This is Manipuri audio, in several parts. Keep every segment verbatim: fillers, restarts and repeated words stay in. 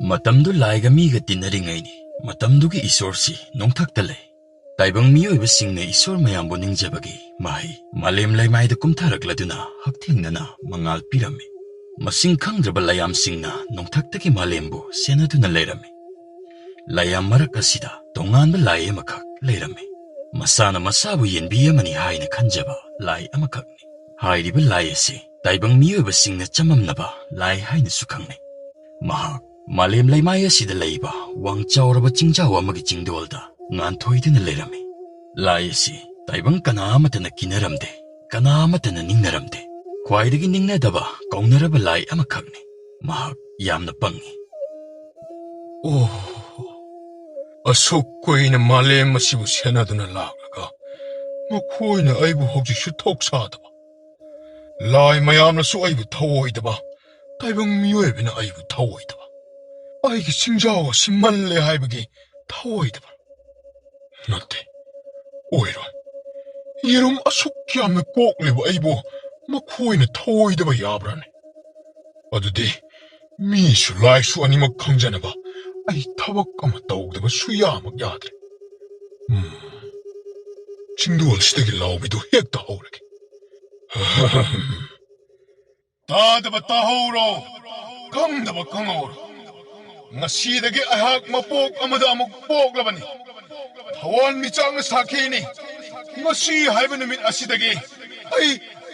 ꯃꯇꯝꯗꯨ ꯂꯥꯏꯒ ꯃꯤꯒ ꯇꯤꯟꯅꯔꯤꯉꯩꯅꯤ꯫ ꯃꯇꯝꯗꯨꯒꯤ ꯏꯁꯣꯔꯁꯤ ꯅꯣꯡꯊꯛꯇ ꯂꯩ꯫ ꯇꯥꯏꯕꯪ ꯃꯤꯑꯣꯏꯕꯁꯤꯡꯅ ꯏꯁꯣꯔ ꯃꯌꯥꯝꯕꯨ ꯅꯤꯡꯖꯕꯒꯤ ꯃꯍꯩ ꯃꯥꯂꯦꯝ ꯂꯩꯃꯥꯏꯗ ꯀꯨꯝꯊꯔꯛꯂꯗꯨꯅ ꯍꯛꯊꯦꯡꯅꯅ ꯃꯉꯥꯜ ꯄꯤꯔꯝꯃꯤ꯫ ꯃꯁꯤꯡ ꯈꯪꯗ꯭ꯔꯕ ꯂꯥꯏꯌꯥꯝꯁꯤꯡꯅ ꯅꯣꯡꯊꯛꯇꯒꯤ ꯃꯥꯂꯦꯝꯕꯨ ꯁꯦꯟꯅꯗꯨꯅ ꯂꯩꯔꯝꯃꯤ꯫ ꯂꯥꯏꯌꯥꯝ ꯃꯔꯛ ꯑꯁꯤꯗ ꯇꯣꯉꯥꯟꯕ ꯂꯥꯏ ꯑꯃꯈꯛ ꯂꯩꯔꯝꯃꯤ꯫ ꯃꯁꯥꯅ ꯃꯁꯥꯕꯨ ꯌꯦꯟꯕꯤ ꯑꯃꯅꯤ ꯍꯥꯏꯅ ꯈꯟꯖꯕ ꯂꯥꯏ ꯑꯃꯈꯛꯅꯤ꯫ ꯍꯥꯏꯔꯤꯕ ꯂꯥꯏ ꯑꯁꯤ ꯇꯥꯏꯕꯪ ꯃꯤꯑꯣꯏꯕꯁꯤꯡꯅ ꯆꯃꯝꯅꯕ ꯂꯥꯏ ꯍꯥꯏꯅꯁꯨ ꯈꯪꯅꯩ꯫ ꯃꯍꯥꯛ ꯃꯥꯂꯦꯝ ꯂꯩꯃꯥꯏ ꯑꯁꯤꯗ ꯂꯩꯕ ꯋꯥꯡ ꯆꯥꯎꯔꯕ ꯆꯤꯡꯖꯥꯎ ꯑꯃꯒꯤ ꯆꯤꯡꯗꯣꯜꯗ ꯉꯥꯟꯊꯣꯏꯗꯨꯅ ꯂꯩꯔꯝꯃꯤ꯫ ꯂꯥꯏ ꯑꯁꯤ ꯇꯥꯏꯕꯪ ꯀꯅꯥ ꯑꯃꯠꯇꯅ ꯀꯤꯅꯔꯝꯗꯦ, ꯀꯅꯥ ꯑꯃꯠꯇꯅ ꯅꯤꯡꯅꯔꯝꯗꯦ꯫ ꯈ꯭ꯋꯥꯏꯗꯒꯤ ꯅꯤꯡꯅꯗꯕ, ꯀꯧꯅꯔꯕ ꯂꯥꯏ ꯑꯃꯈꯛꯅꯤ꯫ ꯃꯍꯥꯛ ꯌꯥꯝꯅ ꯄꯪꯉꯤ꯫ ꯑꯣ, ꯑꯁꯨꯛ ꯀꯨꯏꯅ ꯃꯥꯂꯦꯝ ꯑꯁꯤꯕꯨ ꯁꯦꯟꯅꯗꯨꯅ ꯂꯥꯛꯂꯒ ꯃꯈꯣꯏꯅ ꯑꯩꯕꯨ ꯍꯧꯖꯤꯛꯁꯨ ꯊꯧꯁꯥꯗꯕ, ꯂꯥꯏ ꯃꯌꯥꯝꯅꯁꯨ ꯑꯩꯕꯨ ꯊꯧꯑꯣꯏꯗꯕ, ꯇꯥꯏꯕꯪ ꯃꯤꯑꯣꯏꯕꯅ ꯑꯩꯕꯨ ꯊꯧꯑꯣꯏꯗꯕ, ꯑꯩꯒꯤ ꯆꯤꯡꯖꯥꯎ ꯑꯁꯤ ꯃꯜꯂꯦ ꯍꯥꯏꯕꯒꯤ ꯊꯧꯑꯣꯏꯗꯕ꯫ ꯅꯠꯇꯦ, ꯑꯣꯏꯔꯣꯏ꯫ ꯌꯦꯔꯨꯝ ꯑꯁꯨꯛ ꯌꯥꯝꯅ ꯀꯣꯛꯂꯤꯕ ꯑꯩꯕꯨ ꯃꯈꯣꯏꯅ ꯊꯧꯑꯣꯏꯗꯕ ꯌꯥꯕ꯭ꯔꯥꯅꯦ? ꯑꯗꯨꯗꯤ ꯃꯤꯁꯨ ꯂꯥꯏꯁꯨ ꯑꯅꯤꯃꯛ ꯈꯪꯖꯅꯕ ꯑꯩ ꯊꯕꯛ ꯑꯃ ꯇꯧꯗꯕ ꯁꯨꯌꯥꯃꯛ ꯌꯥꯗ꯭ꯔꯦ꯫ ꯎꯝ, ꯆꯤꯡꯗꯣꯜꯁꯤꯗꯒꯤ ꯂꯥꯎꯕꯤꯗꯨ ꯍꯦꯛꯇ ꯍꯧꯔꯒꯦ꯫ ꯇꯥꯗꯕ ꯇꯥꯍꯧꯔꯣ, ꯈꯪꯗꯕ ꯈꯪꯍꯧꯔꯣ꯫ ꯉꯁꯤꯗꯒꯤ ꯑꯩꯍꯥꯛ ꯃꯄꯣꯛ ꯑꯃꯗ ꯑꯃꯨꯛ ꯄꯣꯛꯂꯕꯅꯤ꯫ ꯊꯋꯥꯟꯃꯤꯆꯥꯛꯅ ꯁꯥꯈꯤꯅꯤ꯫ ꯉꯁꯤ ꯍꯥꯏꯕ ꯅꯨꯃꯤꯠ ꯑꯁꯤꯗꯒꯤ ꯑꯩ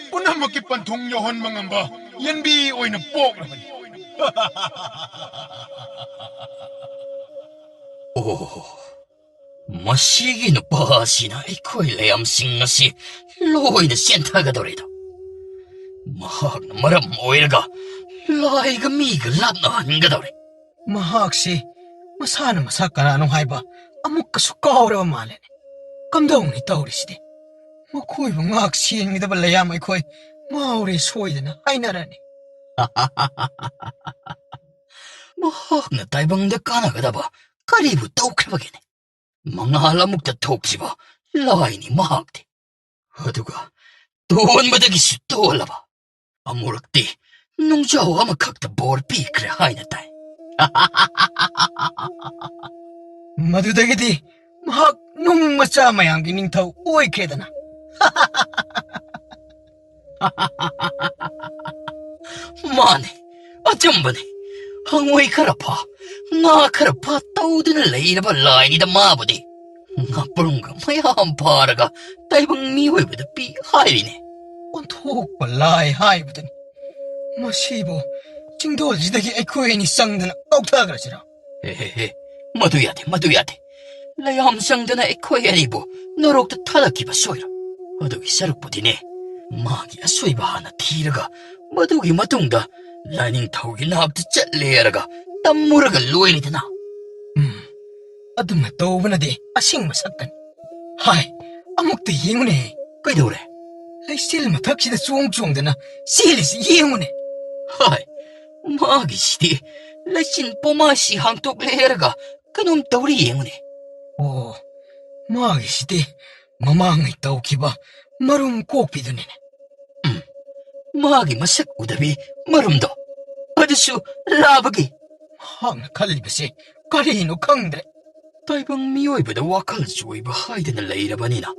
ꯄꯨꯝꯅꯃꯛꯀꯤ ꯄꯟꯊꯨꯡ ꯌꯧꯍꯟꯕ ꯉꯝꯕ ꯌꯦꯟꯕꯤ ꯑꯣꯏꯅ ꯄꯣꯛꯂꯕꯅꯤ꯫ ꯑꯣ, ꯃꯁꯤꯒꯤ ꯅꯨꯄꯥ ꯑꯁꯤꯅ ꯑꯩꯈꯣꯏ ꯂꯩꯌꯥꯝꯁꯤꯡ ꯑꯁꯤ ꯂꯣꯏꯅ ꯆꯦꯟꯊꯒꯗꯧꯔꯦꯗ꯫ ꯃꯍꯥꯛꯅ ꯃꯔꯝ ꯑꯣꯏꯔꯒ ꯂꯥꯏꯒ ꯃꯤꯒ ꯂꯥꯞꯅꯍꯟꯒꯗꯧꯔꯦ꯫ ꯃꯍꯥꯛꯁꯤ ꯃꯁꯥꯅ ꯃꯁꯥ ꯀꯅꯥꯅꯣ ꯍꯥꯏꯕ ꯑꯃꯨꯛꯀꯁꯨ ꯀꯥꯎꯔꯕ ꯃꯥꯜꯂꯦꯅꯦ꯫ ꯀꯝꯗꯧꯅꯤ ꯇꯧꯔꯤꯁꯤꯗꯤ? ꯃꯈꯣꯏꯕꯨ ꯉꯥꯛ ꯁꯦꯟꯒꯗꯕ ꯂꯩꯌꯥꯝ ꯑꯩꯈꯣꯏ ꯉꯥꯎꯔꯦ ꯁꯣꯏꯗꯅ ꯍꯥꯏꯅꯔꯅꯤ꯫ ꯃꯍꯥꯛꯅ ꯇꯥꯏꯕꯪꯗ ꯀꯥꯟꯅꯒꯗꯕ ꯀꯔꯤꯕꯨ ꯇꯧꯈ꯭ꯔꯕꯒꯦꯅꯦ? ꯃꯉꯥꯜ ꯑꯃꯨꯛꯇ ꯊꯣꯛꯇ꯭ꯔꯤꯕ ꯂꯥꯏꯅꯤ ꯃꯍꯥꯛꯇꯤ꯫ ꯑꯗꯨꯒ ꯇꯣꯟꯕꯗꯒꯤꯁꯨ ꯇꯣꯜꯂꯕ꯫ ꯑꯃꯨꯔꯛꯇꯤ ꯅꯨꯡꯖꯥꯎ ꯑꯃꯈꯛꯇ ꯕꯣꯔ ꯄꯤꯈ꯭ꯔꯦ ꯍꯥꯏꯅ ꯇꯥꯏ꯫ ꯃꯗꯨꯗꯒꯤꯗꯤ ꯃꯍꯥꯛ ꯅꯨꯡ ꯃꯆꯥ ꯃꯌꯥꯝꯒꯤ ꯅꯤꯡꯊꯧ ꯑꯣꯏꯈ꯭ꯔꯦꯗꯅ꯫ ꯃꯥꯅꯦ, ꯑꯆꯨꯝꯕꯅꯦ꯫ ꯍꯪꯉꯣꯏ ꯈꯔ ꯐꯥ, ꯉꯥ ꯈꯔ ꯐꯥ ꯇꯧꯗꯨꯅ ꯂꯩꯔꯕ ꯂꯥꯏꯅꯤꯗ ꯃꯥꯕꯨꯗꯤ꯫ ꯉꯥꯄ꯭ꯔꯨꯝꯒ ꯃꯌꯥꯝ ꯐꯥꯔꯒ ꯇꯥꯏꯕꯪ ꯃꯤꯑꯣꯏꯕꯗ ꯄꯤ ꯍꯥꯏꯔꯤꯅꯦ꯫ ꯑꯣꯟꯊꯣꯛꯄ ꯂꯥꯏ ꯍꯥꯏꯕꯗꯨꯅꯤ꯫ ꯃꯁꯤꯕꯨ ꯆꯤꯡꯗꯣꯜꯁꯤꯗꯒꯤ ꯑꯩꯈꯣꯏ ꯑꯅꯤ ꯆꯪꯗꯅ ꯀꯥꯎꯊꯈ꯭ꯔꯁꯤꯔꯣ? ꯍꯦ, ꯍꯦ, ꯍꯦ, ꯃꯗꯨ ꯌꯥꯗꯦ, ꯃꯗꯨ ꯌꯥꯗꯦ꯫ ꯂꯩꯌꯥꯝ ꯆꯪꯗꯅ ꯑꯩꯈꯣꯏ ꯑꯅꯤꯕꯨ ꯅꯣꯔꯣꯛꯇ ꯊꯥꯗꯈꯤꯕ ꯁꯣꯏꯔꯣꯏ꯫ ꯑꯗꯨꯒꯤ ꯁꯔꯨꯛꯄꯨꯗꯤꯅꯦ, ꯃꯥꯒꯤ ꯑꯁꯣꯏꯕ ꯍꯥꯟꯅ ꯊꯤꯔꯒ, ꯃꯗꯨꯒꯤ ꯃꯇꯨꯡꯗ ꯂꯥꯏꯅꯤꯡꯊꯧꯒꯤ ꯅꯥꯛꯇ ꯆꯠꯂꯦꯔꯒ ꯇꯝꯃꯨꯔꯒ ꯂꯣꯏꯔꯦꯗꯅ꯫ ꯎꯝ, ꯑꯗꯨꯝꯅ ꯇꯧꯕꯅꯗꯤ ꯑꯁꯦꯡꯕ ꯁꯛꯀꯅꯤ꯫ ꯍꯥꯏ, ꯑꯃꯨꯛꯇ ꯌꯦꯡꯉꯨꯅꯦ꯫ ꯀꯩꯗꯧꯔꯦ? ꯂꯩꯆꯤꯜ ꯃꯊꯛꯁꯤꯗ ꯆꯣꯡ ꯆꯣꯡꯗꯅ ꯆꯦꯜꯂꯤꯁꯤ ꯌꯦꯡꯉꯨꯅꯦ꯫ ꯍꯥꯏ, ꯃꯥꯒꯤꯁꯤꯗꯤ ꯂꯩꯆꯤꯜ ꯄꯣꯃꯥꯁꯤ ꯍꯥꯡꯇꯣꯛꯂꯦꯔꯒ ꯀꯩꯅꯣꯝ ꯇꯧꯔꯤ ꯌꯦꯡꯉꯨꯅꯦ꯫ ꯑꯣ, ꯃꯥꯒꯤꯁꯤꯗꯤ ꯃꯃꯥꯡꯉꯩ ꯇꯧꯈꯤꯕ ꯃꯔꯨꯝ ꯀꯣꯛꯄꯤꯗꯨꯅꯤꯅꯦ꯫ ꯎꯝ, ꯃꯥꯒꯤ ꯃꯁꯛ ꯎꯗꯕꯤ ꯃꯔꯨꯝꯗꯣ, ꯑꯗꯨꯁꯨ ꯂꯥꯕꯒꯤ꯫ ꯃꯍꯥꯛꯅ ꯈꯜꯂꯤꯕꯁꯦ ꯀꯔꯤꯅꯣ ꯈꯪꯗ꯭ꯔꯦ꯫ ꯇꯥꯏꯕꯪ ꯃꯤꯑꯣꯏꯕꯗ ꯋꯥꯈꯜ ꯆꯣꯏꯕ ꯍꯥꯏꯗꯅ ꯂꯩꯔꯕꯅꯤꯅ,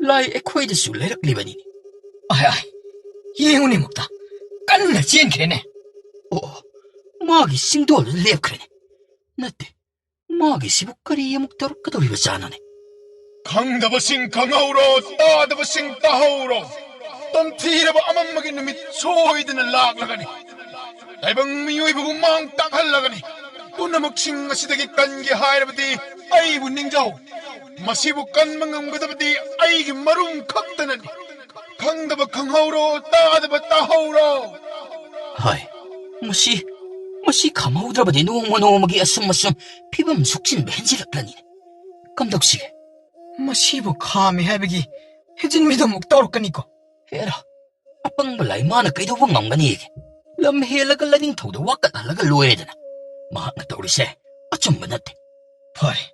ꯂꯥꯏ ꯑꯩꯈꯣꯏꯗꯁꯨ ꯂꯩꯔꯛꯂꯤꯕꯅꯤꯅꯦ꯫ ꯑꯥꯏ, ꯑꯥꯏ, ꯌꯦꯡꯉꯨꯅꯦ ꯃꯨꯛꯇ, ꯀꯟꯅ ꯆꯦꯟꯈ꯭ꯔꯦꯅꯦ꯫ ꯑꯣ, ꯑꯣ, ꯃꯥꯒꯤ ꯆꯤꯡꯗꯣꯜꯗꯨ ꯂꯦꯞꯈ꯭ꯔꯦꯅꯦ꯫ ꯅꯠꯇꯦ, ꯃꯥꯒꯤꯁꯤꯕꯨ ꯀꯔꯤ ꯑꯃꯨꯛ ꯇꯧꯔꯛꯀꯗꯧꯔꯤꯕ ꯖꯥꯠꯅꯣꯅꯦ? ꯈꯪꯗꯕꯁꯤꯡ ꯈꯪꯍꯧꯔꯣ, ꯇꯥꯗꯕꯁꯤꯡ ꯇꯥꯍꯧꯔꯣ꯫ ꯇꯝꯊꯤꯔꯕ ꯑꯃꯝꯕꯒꯤ ꯅꯨꯃꯤꯠ ꯁꯣꯏꯗꯅ ꯂꯥꯛꯂꯒꯅꯤ꯫ ꯇꯥꯏꯕꯪ ꯃꯤꯑꯣꯏꯕꯕꯨ ꯃꯥꯡ ꯇꯥꯛꯍꯜꯂꯒꯅꯤ꯫ ꯄꯨꯝꯅꯃꯛꯁꯤꯡ ꯑꯁꯤꯗꯒꯤ ꯀꯟꯒꯦ ꯍꯥꯏꯔꯕꯗꯤ ꯑꯩꯕꯨ ꯅꯤꯡꯖꯧ꯫ ꯃꯁꯤꯕꯨ ꯀꯟꯕ ꯉꯝꯒꯗꯕꯗꯤ ꯑꯩꯒꯤ ꯃꯔꯨꯝ ꯈꯛꯇꯅꯅꯤ꯫ ꯈꯪꯗꯕ ꯈꯪꯍꯧꯔꯣ, ꯇꯥꯗꯕ ꯇꯥꯍꯧꯔꯣ꯫ ꯍꯣꯏ, ꯃꯁꯤ, ꯃꯁꯤ ꯈꯝꯍꯧꯗ꯭ꯔꯕꯗꯤ ꯅꯣꯡꯃ ꯅꯣꯡꯃꯒꯤ ꯑꯁꯨꯝ ꯑꯁꯨꯝ ꯐꯤꯕꯝ ꯁꯣꯛꯆꯤꯟꯕ ꯍꯦꯟꯖꯤꯜꯂꯛꯂꯅꯤꯅꯦ꯫ ꯀꯝꯗꯧꯁꯤꯒꯦ? ꯃꯁꯤꯕꯨ ꯈꯥꯝꯃꯦ ꯍꯥꯏꯕꯒꯤ ꯍꯦꯟꯖꯤꯟꯕꯤꯗꯨ ꯑꯃꯨꯛ ꯇꯧꯔꯛꯀꯅꯤꯀꯣ? ꯍꯦꯔꯥ, ꯑꯄꯪꯕ ꯂꯥꯏ ꯃꯥꯅ ꯀꯩꯗꯧꯕ ꯉꯝꯒꯅꯤꯒꯦ? ꯂꯝ ꯍꯦꯜꯂꯒ ꯂꯥꯏꯅꯤꯡꯊꯧꯗ ꯋꯥꯀꯠꯍꯜꯂꯒ ꯂꯣꯏꯔꯦꯗꯅ꯫ ꯃꯍꯥꯛꯅ ꯇꯧꯔꯤꯁꯦ ꯑꯆꯨꯝꯕ ꯅꯠꯇꯦ꯫ ꯐꯔꯦ,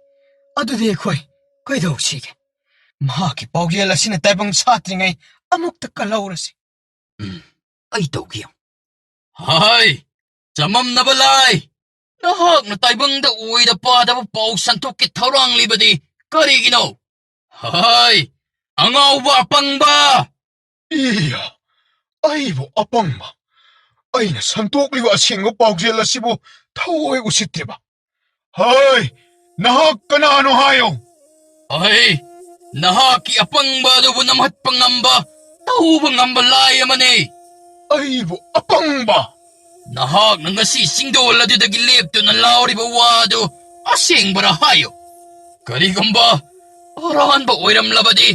ꯑꯗꯨꯗꯤ ꯑꯩꯈꯣꯏ ꯀꯩꯗꯧꯁꯤꯒꯦ? ꯃꯍꯥꯛꯀꯤ ꯄꯥꯎꯖꯦꯜ ꯑꯁꯤꯅ ꯇꯥꯏꯕꯪ ꯁꯥꯠꯇ꯭ꯔꯤꯉꯩ ꯑꯃꯨꯛꯇ ꯀꯜꯍꯧꯔꯁꯤ꯫ ꯎꯝ, ꯑꯩ ꯇꯧꯒꯦ ꯌꯦꯡꯉꯨ꯫ ꯍꯥꯏ, ꯆꯃꯝꯅꯕ ꯂꯥꯏ! ꯅꯍꯥꯛꯅ ꯇꯥꯏꯕꯪꯗ ꯑꯣꯏꯗ ꯄꯥꯗꯕ ꯄꯥꯎ ꯁꯟꯇꯣꯛꯀꯤ ꯊꯧꯔꯥꯡꯂꯤꯕꯗꯤ ꯀꯔꯤꯒꯤꯅꯣ? ꯍꯥꯏ, ꯑꯉꯥꯎꯕ ꯑꯄꯪꯕ! ꯏꯌꯥ! ꯑꯩꯕꯨ ꯑꯄꯪꯕ? ꯑꯩꯅ ꯁꯟꯇꯣꯛꯂꯤꯕ ꯑꯁꯦꯡꯕ ꯄꯥꯎꯖꯦꯜ ꯑꯁꯤꯕꯨ ꯊꯑꯣꯏ ꯎꯁꯤꯠꯇ꯭ꯔꯤꯕ? ꯍꯥꯏ, ꯅꯍꯥꯛ ꯀꯅꯥꯅꯣ ꯍꯥꯏꯌꯨ? ꯑꯩ ꯅꯍꯥꯛꯀꯤ ꯑꯄꯪꯕ ꯑꯗꯨꯕꯨ ꯅꯝꯍꯠꯄ ꯉꯝꯕ, ꯇꯧꯕ ꯉꯝꯕ ꯂꯥꯏ ꯑꯃꯅꯤ꯫ ꯑꯩꯕꯨ ꯑꯄꯪꯕ? ꯅꯍꯥꯛꯅ ꯉꯁꯤ ꯆꯤꯡꯗꯣꯜ ꯑꯗꯨꯗꯒꯤ ꯂꯦꯞꯇꯨꯅ ꯂꯥꯎꯔꯤꯕ ꯋꯥ ꯑꯗꯨ ꯑꯁꯦꯡꯕꯔꯥ ꯍꯥꯏꯌꯨ꯫ ꯀꯔꯤꯒꯨꯝꯕ ꯑꯔꯥꯟꯕ ꯑꯣꯏꯔꯝꯂꯕꯗꯤ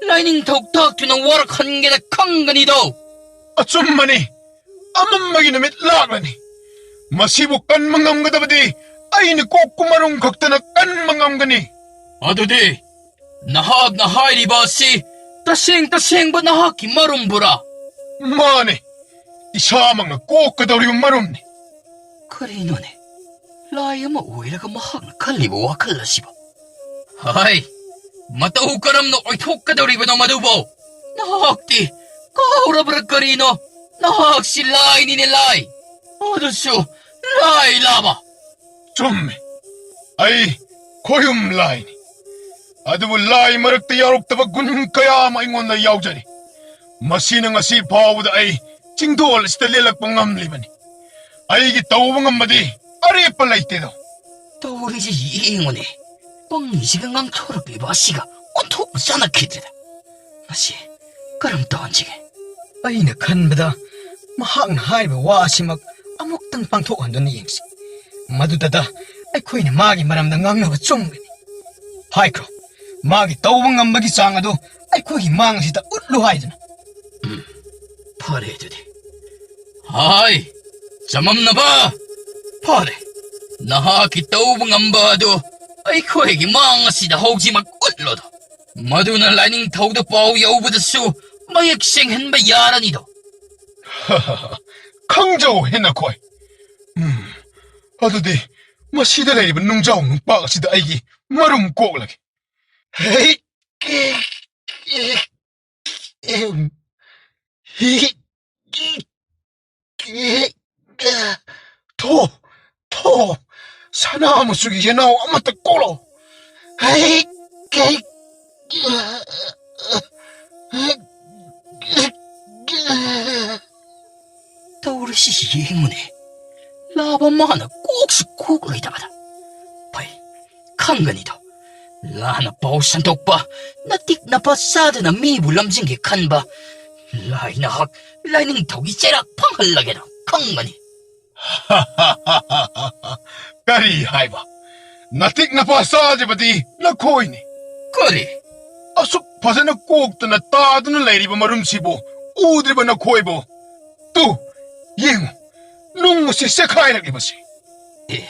ꯂꯥꯏꯅꯤꯡꯊꯧ ꯇꯥꯛꯇꯨꯅ ꯋꯥꯔꯛꯍꯟꯒꯦꯅ ꯈꯪꯒꯅꯤꯗꯣ꯫ ꯑꯆꯨꯝꯕꯅꯤ, ꯑꯃꯝꯕꯒꯤ ꯅꯨꯃꯤꯠ ꯂꯥꯛꯂꯅꯤ꯫ ꯃꯁꯤꯕꯨ ꯀꯟꯕ ꯉꯝꯒꯗꯕꯗꯤ ꯑꯩꯅ ꯀꯣꯛꯄ ꯃꯔꯨꯝ ꯈꯛꯇꯅ ꯀꯟꯕ ꯉꯝꯒꯅꯤ꯫ ꯑꯗꯨꯗꯤ ꯅꯍꯥꯛꯅ ꯍꯥꯏꯔꯤꯕ ꯑꯁꯤ ꯇꯁꯦꯡ ꯇꯁꯦꯡꯕ ꯅꯍꯥꯛꯀꯤ ꯃꯔꯨꯝꯕꯨꯔꯥ? ꯃꯥꯅꯦ, ꯏꯁꯥꯃꯛꯅ ꯀꯣꯛꯀꯗꯧꯔꯤꯕ ꯃꯔꯨꯝꯅꯤ꯫ ꯀꯔꯤꯅꯣꯅꯦ, ꯂꯥꯏ ꯑꯃ ꯑꯣꯏꯔꯒ ꯃꯍꯥꯛꯅ ꯈꯜꯂꯤꯕ ꯋꯥꯈꯜ ꯑꯁꯤꯕꯨ? ꯍꯥꯏ, ꯃꯇꯧ ꯀꯔꯝꯅ ꯑꯣꯏꯊꯣꯛꯀꯗꯧꯔꯤꯕꯅꯣ ꯃꯗꯨꯕꯨ? ꯅꯍꯥꯛꯇꯤ ꯀꯥꯎꯔꯕ꯭ꯔꯥ ꯀꯔꯤꯅꯣ? ꯅꯍꯥꯛꯁꯤ ꯂꯥꯏꯅꯤꯅꯦ, ꯂꯥꯏ꯫ ꯑꯗꯨꯁꯨ ꯂꯥꯏ ꯂꯥꯕ꯫ ꯆꯨꯝꯃꯤ, ꯑꯩ ꯈꯣꯏꯍꯨꯝ ꯂꯥꯏꯅꯤ꯫ ꯑꯗꯨꯕꯨ ꯂꯥꯏ ꯃꯔꯛꯇ ꯌꯥꯎꯔꯛꯇꯕ ꯒꯨꯟ ꯀꯌꯥ ꯑꯃ ꯑꯩꯉꯣꯟꯗ ꯌꯥꯎꯖꯔꯤ꯫ ꯃꯁꯤꯅ ꯉꯁꯤ ꯐꯥꯎꯕꯗ ꯑꯩ ꯆꯤꯡꯗꯣꯜ ꯑꯁꯤꯗ ꯂꯦꯜꯂꯛꯄ ꯉꯝꯂꯤꯕꯅꯤ꯫ ꯑꯩꯒꯤ ꯇꯧꯕ ꯉꯝꯕꯗꯤ ꯑꯔꯦꯞꯄ ꯂꯩꯇꯦꯗꯣ꯫ ꯇꯧꯔꯤꯁꯤ ꯌꯦꯡꯉꯨꯅꯦ, ꯄꯪꯉꯤꯁꯤꯒ ꯉꯥꯡꯊꯣꯔꯛꯂꯤꯕ ꯑꯁꯤꯒ ꯑꯣꯟꯊꯣꯛꯅ ꯆꯥꯟꯅꯈꯤꯗ꯭ꯔꯦꯗ꯫ ꯃꯁꯤ ꯀꯔꯝ ꯇꯧꯍꯟꯁꯤꯒꯦ? ꯑꯩꯅ ꯈꯟꯕꯗ ꯃꯍꯥꯛꯅ ꯍꯥꯏꯔꯤꯕ ꯋꯥ ꯑꯁꯤꯃꯛ ꯑꯃꯨꯛꯇꯪ ꯄꯥꯡꯊꯣꯛꯍꯟꯗꯨꯅ ꯌꯦꯡꯁꯤ꯫ ꯃꯗꯨꯗꯗ ꯑꯩꯈꯣꯏꯅ ꯃꯥꯒꯤ ꯃꯔꯝꯗ ꯉꯥꯡꯅꯕ ꯆꯨꯝꯒꯅꯤ꯫ ꯍꯥꯏꯈ꯭ꯔꯣ, ꯃꯥꯒꯤ ꯇꯧꯕ ꯉꯝꯕꯒꯤ ꯆꯥꯡ ꯑꯗꯨ ꯑꯩꯈꯣꯏꯒꯤ ꯃꯥꯡ ꯑꯁꯤꯗ ꯎꯠꯂꯨ ꯍꯥꯏꯗꯨꯅ꯫ ꯎꯝ, ꯐꯔꯦ ꯑꯗꯨꯗꯤ꯫ ꯍꯥꯏ, ꯆꯃꯝꯅꯕ! ꯐꯔꯦ, ꯅꯍꯥꯛꯀꯤ ꯇꯧꯕ ꯉꯝꯕ ꯑꯗꯨ ꯑꯩꯈꯣꯏꯒꯤ ꯃꯥꯡ ꯑꯁꯤꯗ ꯍꯧꯖꯤꯛꯃꯛ ꯎꯠꯂꯣꯗꯣ꯫ ꯃꯗꯨꯅ ꯂꯥꯏꯅꯤꯡꯊꯧꯗ ꯄꯥꯎ ꯌꯧꯕꯗꯁꯨ ꯃꯌꯦꯛ ꯁꯦꯡꯍꯟꯕ ꯌꯥꯔꯅꯤꯗꯣ꯫ ꯈꯪꯖꯧ ꯍꯦ ꯅꯈꯣꯏ꯫ ꯎꯝ, ꯑꯗꯨꯗꯤ ꯃꯁꯤꯗ ꯂꯩꯔꯤꯕ ꯅꯨꯡꯖꯥꯎ ꯅꯨꯡꯄꯥꯛ ꯑꯁꯤꯗ ꯑꯩꯒꯤ ꯃꯔꯨꯝ ꯀꯣꯛꯂꯒꯦ꯫ ꯍꯦ, ꯀꯦ, ꯀꯦ, ꯑꯦꯝ, ꯍꯤ, ꯀꯤ, ꯀꯤ, ꯀ, ꯊꯣ, ꯊꯣ, ꯌꯦꯅꯥꯎ ꯃꯆꯨꯒꯤ ꯌꯦꯅꯥꯎ ꯑꯃꯠꯇ ꯀꯣꯛꯂꯣ꯫ ꯍꯩ, ꯀꯩ, ꯇꯧꯔꯤꯁꯤ ꯌꯦꯡꯉꯨꯅꯦ꯫ ꯂꯥꯕ ꯃꯥꯅ ꯀꯣꯛꯁꯨ ꯀꯣꯛꯂꯣꯏꯗꯕꯗ꯫ ꯐꯩ, ꯈꯪꯒꯅꯤꯗꯣ꯫ ꯂꯥꯟꯅ ꯄꯥꯎ ꯁꯟꯗꯣꯛꯄ, ꯅꯇꯤꯛ ꯅꯄꯥ ꯆꯥꯗꯅ ꯃꯤꯕꯨ ꯂꯝꯖꯤꯡꯒꯦ ꯈꯟꯕ ꯂꯥꯏ ꯅꯍꯥꯛ ꯂꯥꯏꯅꯤꯡꯊꯧꯒꯤ ꯆꯩꯔꯥꯛ ꯐꯪꯍꯜꯂꯒꯦꯅ ꯈꯪꯒꯅꯤ꯫ ꯀꯔꯤ ꯍꯥꯏꯕ? ꯅꯇꯤꯛ ꯅꯄꯥ ꯆꯥꯗ꯭ꯔꯤꯕꯗꯤ ꯅꯈꯣꯏꯅꯤ꯫ ꯀꯔꯤ? ꯑꯁꯨꯛ ꯐꯖꯅ ꯀꯣꯛꯇꯅ ꯇꯥꯗꯨꯅ ꯂꯩꯔꯤꯕ ꯃꯔꯨꯝꯁꯤꯕꯨ ꯎꯗ꯭ꯔꯤꯕ ꯅꯈꯣꯏꯕꯨ? ꯇꯨ, ꯌꯦꯡꯉꯨ, ꯅꯨꯡ ꯑꯁꯤ ꯆꯦꯈꯥꯏꯔꯛꯂꯤꯕꯁꯤ꯫ ꯑꯦ,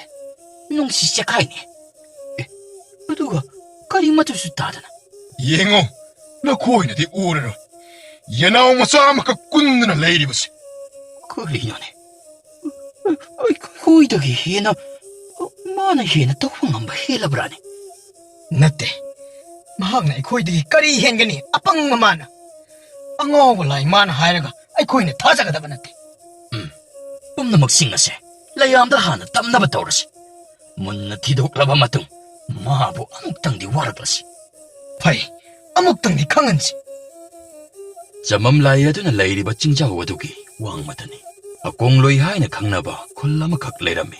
ꯅꯨꯡꯁꯤ ꯆꯦꯈꯥꯏꯅꯦ꯫ ꯑꯦ, ꯑꯗꯨꯒ ꯀꯔꯤꯃꯠꯇꯁꯨ ꯇꯥꯗꯅ꯫ ꯌꯦꯡꯉꯨ, ꯅꯈꯣꯏꯅꯗꯤ ꯎꯔꯔꯣꯏ꯫ ꯌꯦꯅꯥꯎ ꯃꯆꯥ ꯑꯃꯈꯛ ꯀꯨꯟꯗꯨꯅ ꯂꯩꯔꯤꯕꯁꯤ꯫ ꯀꯔꯤꯅꯣꯅꯦ? ꯑꯩꯈꯣꯏꯗꯒꯤ ꯍꯦꯟꯅ ꯃꯥꯅ ꯍꯦꯟꯅ ꯇꯧꯕ ꯉꯝꯕ ꯍꯦꯜꯂꯕ꯭ꯔꯥꯅꯦ? ꯅꯠꯇꯦ꯫ ꯃꯍꯥꯛꯅ ꯑꯩꯈꯣꯏꯗꯒꯤ ꯀꯔꯤ ꯍꯦꯟꯒꯅꯤ? ꯑꯄꯪꯕ ꯃꯥꯅ꯫ ꯑꯉꯥꯎꯕ ꯂꯥꯏ ꯃꯥꯅ ꯍꯥꯏꯔꯒ ꯑꯩꯈꯣꯏꯅ ꯊꯥꯖꯒꯗꯕ ꯅꯠꯇꯦ꯫ ꯎꯝ, ꯄꯨꯝꯅꯃꯛꯁꯤꯡ ꯑꯁꯦ ꯂꯩꯌꯥꯝꯗ ꯍꯥꯟꯅ ꯇꯝꯅꯕ ꯇꯧꯔꯁꯤ꯫ ꯃꯨꯟꯅ ꯊꯤꯗꯣꯛꯂꯕ ꯃꯇꯨꯡ ꯃꯥꯕꯨ ꯑꯃꯨꯛꯇꯪꯗꯤ ꯋꯥꯔꯛꯂꯁꯤ꯫ ꯐꯩ, ꯑꯃꯨꯛꯇꯪꯗꯤ ꯈꯪꯍꯟꯁꯤ꯫ ꯆꯃꯝ ꯂꯥꯏ ꯑꯗꯨꯅ ꯂꯩꯔꯤꯕ ꯆꯤꯡꯖꯥꯎ ꯑꯗꯨꯒꯤ ꯋꯥꯡꯃꯗꯅꯤ ꯑꯀꯣꯡꯂꯣꯏ ꯍꯥꯏꯅ ꯈꯪꯅꯕ ꯈꯨꯜ ꯑꯃꯈꯛ ꯂꯩꯔꯝꯃꯤ꯫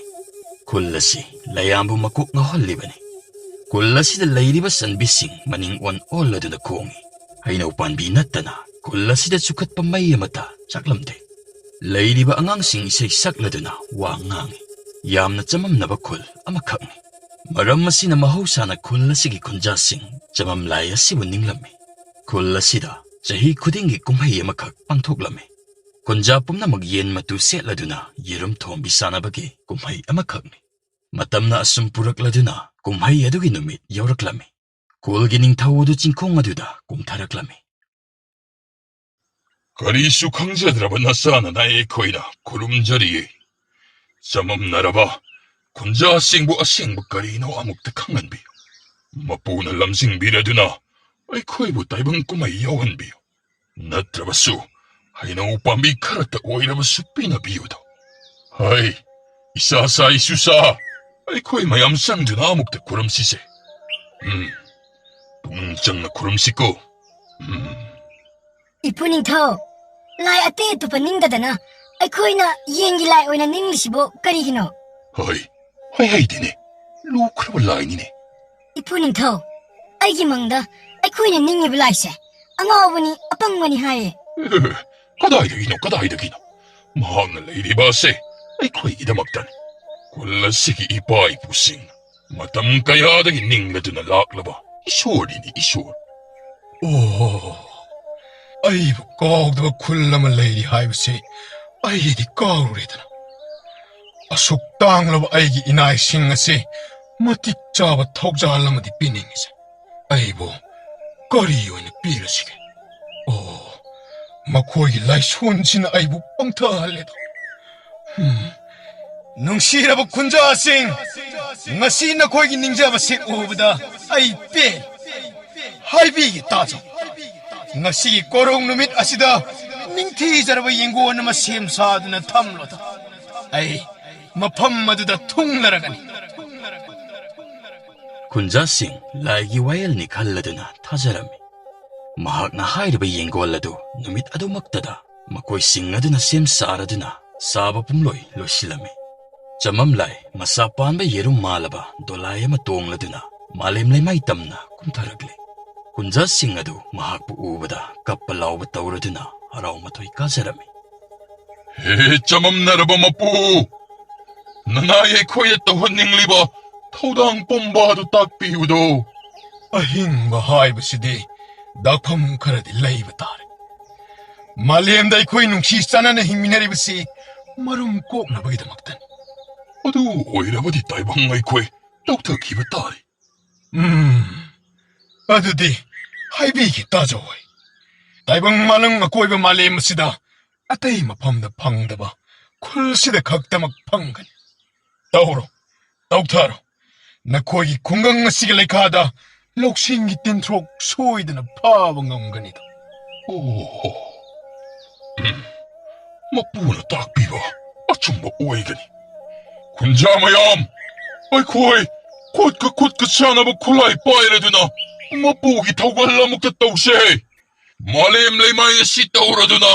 ꯈꯨꯜ ꯑꯁꯤ ꯂꯩꯌꯥꯝꯕꯨ ꯃꯀꯣꯛ ꯉꯥꯎꯍꯜꯂꯤꯕꯅꯤ꯫ ꯈꯨꯜ ꯑꯁꯤꯗ ꯂꯩꯔꯤꯕ ꯆꯟꯕꯤꯁꯤꯡ ꯃꯅꯤꯡ ꯑꯣꯟ ꯑꯣꯜꯂꯗꯨꯅ ꯈꯣꯡꯏ꯫ ꯍꯩꯅꯧ ꯄꯥꯝꯕꯤ ꯅꯠꯇꯅ ꯈꯨꯜ ꯑꯁꯤꯗ ꯆꯨꯈꯠꯄ ꯃꯩ ꯑꯃꯠꯇ ꯆꯥꯛꯂꯝꯗꯦ꯫ ꯂꯩꯔꯤꯕ ꯑꯉꯥꯡꯁꯤꯡ ꯏꯁꯩ ꯁꯛꯂꯗꯨꯅ ꯋꯥ ꯉꯥꯡꯏ꯫ ꯌꯥꯝꯅ ꯆꯃꯝꯅꯕ ꯈꯨꯜ ꯑꯃꯈꯛꯅꯤ꯫ ꯃꯔꯝ ꯑꯁꯤꯅ ꯃꯍꯧꯁꯥꯅ ꯈꯨꯜ ꯑꯁꯤꯒꯤ ꯈꯨꯟꯖꯥꯁꯤꯡ ꯆꯃꯝ ꯂꯥꯏ ꯑꯁꯤꯕꯨ ꯅꯤꯡꯂꯝꯃꯤ꯫ ꯈꯨꯜ ꯑꯁꯤꯗ ꯆꯍꯤ ꯈꯨꯗꯤꯡꯒꯤ ꯀꯨꯝꯍꯩ ꯑꯃꯈꯛ ꯄꯥꯡꯊꯣꯛꯂꯝꯃꯤ꯫ ꯈꯨꯟꯖꯥ ꯄꯨꯝꯅꯃꯛ ꯌꯦꯟ ꯃꯇꯨ ꯁꯦꯠꯂꯗꯨꯅ ꯌꯦꯔꯨꯝ ꯊꯣꯝꯕꯤ ꯆꯥꯅꯕꯒꯤ ꯀꯨꯝꯍꯩ ꯑꯃꯈꯛꯅꯤ꯫ ꯃꯇꯝꯅ ꯑꯁꯨꯝ ꯄꯨꯔꯛꯂꯗꯨꯅ ꯀꯨꯝꯍꯩ ꯑꯗꯨꯒꯤ ꯅꯨꯃꯤꯠ ꯌꯧꯔꯛꯂꯝꯃꯤ꯫ ꯈꯨꯜꯒꯤ ꯅꯤꯡꯊꯧ ꯑꯗꯨ ꯆꯤꯡꯈꯣꯡ ꯑꯗꯨꯗ ꯀꯨꯝꯊꯔꯛꯂꯝꯃꯤ꯫ ꯀꯔꯤꯁꯨ ꯈꯪꯖꯗ꯭ꯔꯕ ꯅꯆꯥꯅ ꯅꯥꯏ ꯑꯩꯈꯣꯏꯅ ꯈꯨꯔꯨꯝꯖꯔꯤꯌꯦ꯫ ꯆꯃꯝꯅꯔꯕ ꯈꯨꯟꯖꯥꯁꯤꯡꯕꯨ ꯑꯁꯦꯡꯕ ꯀꯔꯤꯅꯣ ꯑꯃꯨꯛꯇ ꯈꯪꯍꯟꯕꯤꯌꯨ꯫ ꯃꯄꯨꯅ ꯂꯝꯖꯤꯡꯕꯤꯔꯗꯨꯅ ꯑꯩꯈꯣꯏꯕꯨ ꯇꯥꯏꯕꯪ ꯀꯨꯝꯍꯩ ꯌꯥꯎꯍꯟꯕꯤꯌꯨ꯫ ꯅꯠꯇ꯭ꯔꯕꯁꯨ ꯍꯩꯅꯧ ꯄꯥꯝꯕꯤ ꯈꯔꯇ ꯑꯣꯏꯔꯕꯁꯨ ꯄꯤꯅꯕꯤꯌꯨꯗ꯫ ꯍꯩ, ꯏꯆꯥ ꯁꯥ ꯏꯁꯨ ꯁꯥ, ꯑꯩꯈꯣꯏ ꯃꯌꯥꯝ ꯆꯪꯗꯨꯅ ꯑꯃꯨꯛꯇ ꯈꯨꯔꯨꯝꯁꯤꯁꯦ꯫ ꯎꯝ, ꯄꯨꯛꯅꯤꯡ ꯆꯪꯅ ꯈꯨꯔꯨꯝꯁꯤꯀꯣ꯫ ꯎꯝ꯫ ꯏꯄꯨ ꯅꯤꯡꯊꯧ, ꯂꯥꯏ ꯑꯇꯩ ꯑꯇꯣꯞꯄ ꯅꯤꯡꯗꯗꯅ ꯑꯩꯈꯣꯏꯅ ꯌꯦꯟꯒꯤ ꯂꯥꯏ ꯑꯣꯏꯅ ꯅꯤꯡꯂꯤꯁꯤꯕꯨ ꯀꯔꯤꯒꯤꯅꯣ? ꯍꯣꯏ, ꯍꯣꯏ, ꯍꯩꯗꯤꯅꯦ, ꯂꯨꯈ꯭ꯔꯕ ꯂꯥꯏꯅꯤꯅꯦ꯫ ꯏꯄꯨ ꯅꯤꯡꯊꯧ, ꯑꯩꯒꯤ ꯃꯪꯗ ꯑꯩꯈꯣꯏꯅ ꯅꯤꯡꯉꯤꯕ ꯂꯥꯏꯁꯦ ꯑꯉꯥꯎꯕꯅꯤ, ꯑꯄꯪꯕꯅꯤ ꯍꯥꯏꯌꯦ꯫ ꯑꯦ, ꯀꯗꯥꯏꯗꯒꯤꯅꯣ, ꯀꯗꯥꯏꯗꯒꯤꯅꯣ? ꯃꯍꯥꯛꯅ ꯂꯩꯔꯤꯕ ꯑꯁꯦ ꯑꯩꯈꯣꯏꯒꯤꯗꯃꯛꯇꯅꯤ꯫ ꯈꯨꯜ ꯑꯁꯤꯒꯤ ꯏꯄꯥ ꯏꯄꯨꯁꯤꯡ ꯃꯇꯝ ꯀꯌꯥꯗꯒꯤ ꯅꯤꯡꯂꯗꯨꯅ ꯂꯥꯛꯂꯕ ꯏꯁꯣꯔꯅꯤꯅꯦ, ꯏꯁꯣꯔ꯫ ꯑꯣ, ꯑꯩꯕꯨ ꯀꯥꯎꯗꯕ ꯈꯨꯜ ꯑꯃ ꯂꯩꯔꯤ ꯍꯥꯏꯕꯁꯤ ꯑꯩꯗꯤ ꯀꯥꯎꯔꯨꯔꯦꯗꯅ꯫ ꯑꯁꯨꯛ ꯇꯥꯡꯂꯕ ꯑꯩꯒꯤ ꯏꯅꯥꯏꯁꯤꯡ ꯑꯁꯤ ꯃꯇꯤꯛ ꯆꯥꯕ ꯊꯧꯖꯥꯜ ꯑꯃꯗꯤ ꯄꯤꯅꯤꯡꯉꯤꯁꯦ꯫ ꯑꯩꯕꯨ ꯀꯔꯤ ꯑꯣꯏꯅ ꯄꯤꯔꯁꯤꯒꯦ? ꯑꯣ, ꯃꯈꯣꯏꯒꯤ ꯂꯥꯏꯁꯣꯟꯁꯤꯅ ꯑꯩꯕꯨ ꯄꯪꯊꯍꯜꯂꯦꯗꯣ꯫ ꯍꯝ꯫ ꯅꯨꯡꯁꯤꯔꯕ ꯈꯨꯟꯖꯥꯁꯤꯡ, ꯉꯁꯤ ꯅꯈꯣꯏꯒꯤ ꯅꯤꯡꯖꯕꯁꯤ ꯎꯕꯗ ꯑꯩ ꯄꯦꯜꯂꯦ꯫ ꯍꯥꯏꯕꯤꯒꯦ ꯇꯥꯖꯧ꯫ ꯉꯁꯤꯒꯤ ꯀꯣꯔꯧ ꯅꯨꯃꯤꯠ ꯑꯁꯤꯗ ꯅꯤꯡꯊꯤꯖꯔꯕ ꯌꯦꯡꯒꯣꯟ ꯑꯃ ꯁꯦꯝ ꯁꯥꯗꯨꯅ ꯊꯝꯂꯣꯗ꯫ ꯑꯩ ꯃꯐꯝ ꯑꯗꯨꯗ ꯊꯨꯡꯂꯔꯒꯅꯤ꯫ ꯈꯨꯟꯖꯥꯁꯤꯡ ꯂꯥꯏꯒꯤ ꯋꯥꯌꯦꯜꯅꯤ ꯈꯜꯂꯗꯨꯅ ꯊꯥꯖꯔꯝꯃꯤ꯫ ꯃꯍꯥꯛꯅ ꯍꯥꯏꯔꯤꯕ ꯌꯦꯡꯒꯣꯜ ꯑꯗꯨ ꯅꯨꯃꯤꯠ ꯑꯗꯨꯃꯛꯇꯗ ꯃꯈꯣꯏ ꯆꯤꯡꯅꯗꯨꯅ ꯁꯦꯝ ꯁꯥꯔꯗꯨꯅ ꯁꯥꯕ ꯄꯨꯝꯂꯣꯏ ꯂꯣꯏꯁꯤꯜꯂꯝꯃꯤ꯫ ꯆꯃꯝꯂꯥꯏ ꯃꯆꯥ ꯄꯥꯟꯕ ꯌꯦꯔꯨꯝ ꯃꯥꯜꯂꯕ ꯗꯣꯂꯥꯏ ꯑꯃ ꯇꯣꯡꯂꯗꯨꯅ ꯃꯥꯂꯦꯝ ꯂꯩꯃꯥꯏ ꯇꯝꯅ ꯀꯨꯝꯊꯔꯛꯂꯦ꯫ ꯈꯨꯟꯖꯥꯁꯤꯡ ꯑꯗꯨ ꯃꯍꯥꯛꯄꯨ ꯎꯕꯗ ꯀꯞꯄ ꯂꯥꯎꯕ ꯇꯧꯔꯗꯨꯅ ꯍꯔꯥꯎ ꯃꯊꯣꯏ ꯀꯥꯖꯔꯝꯃꯤ꯫ ꯍꯦ ꯆꯃꯝꯅꯔꯕ ꯃꯄꯨ, ꯅꯅꯥꯏ ꯑꯩꯈꯣꯏꯗ ꯇꯧꯍꯟꯅꯤꯡꯂꯤꯕ ꯊꯧꯗꯥꯡ ꯄꯨꯝꯕ ꯑꯗꯨ ꯇꯥꯛꯄꯤꯌꯨꯗꯣ꯫ ꯑꯍꯤꯡꯕ ꯍꯥꯏꯕꯁꯤꯗꯤ ꯗꯥꯛꯐꯝ ꯈꯔꯗꯤ ꯂꯩꯕ ꯇꯥꯔꯦ꯫ ꯃꯥꯂꯦꯝꯗ ꯑꯩꯈꯣꯏ ꯅꯨꯡꯁꯤ ꯆꯥꯟꯅꯅ ꯍꯤꯡꯃꯤꯟꯅꯔꯤꯕꯁꯤ ꯃꯔꯨꯝ ꯀꯣꯛꯅꯕꯒꯤꯗꯃꯛꯇꯅꯤ꯫ ꯑꯗꯨ ꯑꯣꯏꯔꯕꯗꯤ ꯇꯥꯏꯕꯪ ꯑꯩꯈꯣꯏ ꯂꯧꯊꯈꯤꯕ ꯇꯥꯔꯦ꯫ ꯎꯝ, ꯑꯗꯨꯗꯤ ꯍꯥꯏꯕꯤꯒꯦ ꯇꯥꯖꯧ ꯍꯣꯏ꯫ ꯇꯥꯏꯕꯪ ꯃꯥꯂꯪ ꯑꯀꯣꯏꯕ ꯃꯥꯂꯦꯝ ꯑꯁꯤꯗ ꯑꯇꯩ ꯃꯐꯝꯗ ꯐꯪꯗꯕ ꯈꯨꯜꯁꯤꯗ ꯈꯛꯇꯃꯛ ꯐꯪꯒꯅꯤ꯫ ꯇꯧꯔꯣ, ꯇꯧꯊꯔꯣ꯫ ꯅꯈꯣꯏꯒꯤ ꯈꯨꯡꯒꯪ ꯑꯁꯤꯒꯤ ꯂꯩꯈꯥꯗ ꯂꯧꯁꯤꯡꯒꯤ ꯇꯤꯟꯊ꯭ꯔꯣꯛ ꯁꯣꯏꯗꯅ ꯐꯕ ꯉꯝꯒꯅꯤꯗ꯫ ꯑꯣ, ꯎꯝ, ꯃꯄꯨꯅ ꯇꯥꯛꯄꯤꯕ ꯑꯆꯨꯝꯕ ꯑꯣꯏꯒꯅꯤ꯫ ꯈꯨꯟꯖꯥ ꯃꯌꯥꯝ, ꯑꯩꯈꯣꯏ ꯈꯨꯠꯀ ꯈꯨꯠꯀ ꯆꯥꯟꯅꯕ ꯈꯨꯠꯂꯥꯏ ꯄꯥꯏꯔꯗꯨꯅ ꯃꯄꯨꯒꯤ ꯊꯧꯒꯜ ꯑꯃꯨꯛꯇ ꯇꯧꯁꯦ꯫ ꯃꯥꯂꯦꯝ ꯂꯩꯃꯥꯏ ꯑꯁꯤ ꯇꯧꯔꯗꯨꯅ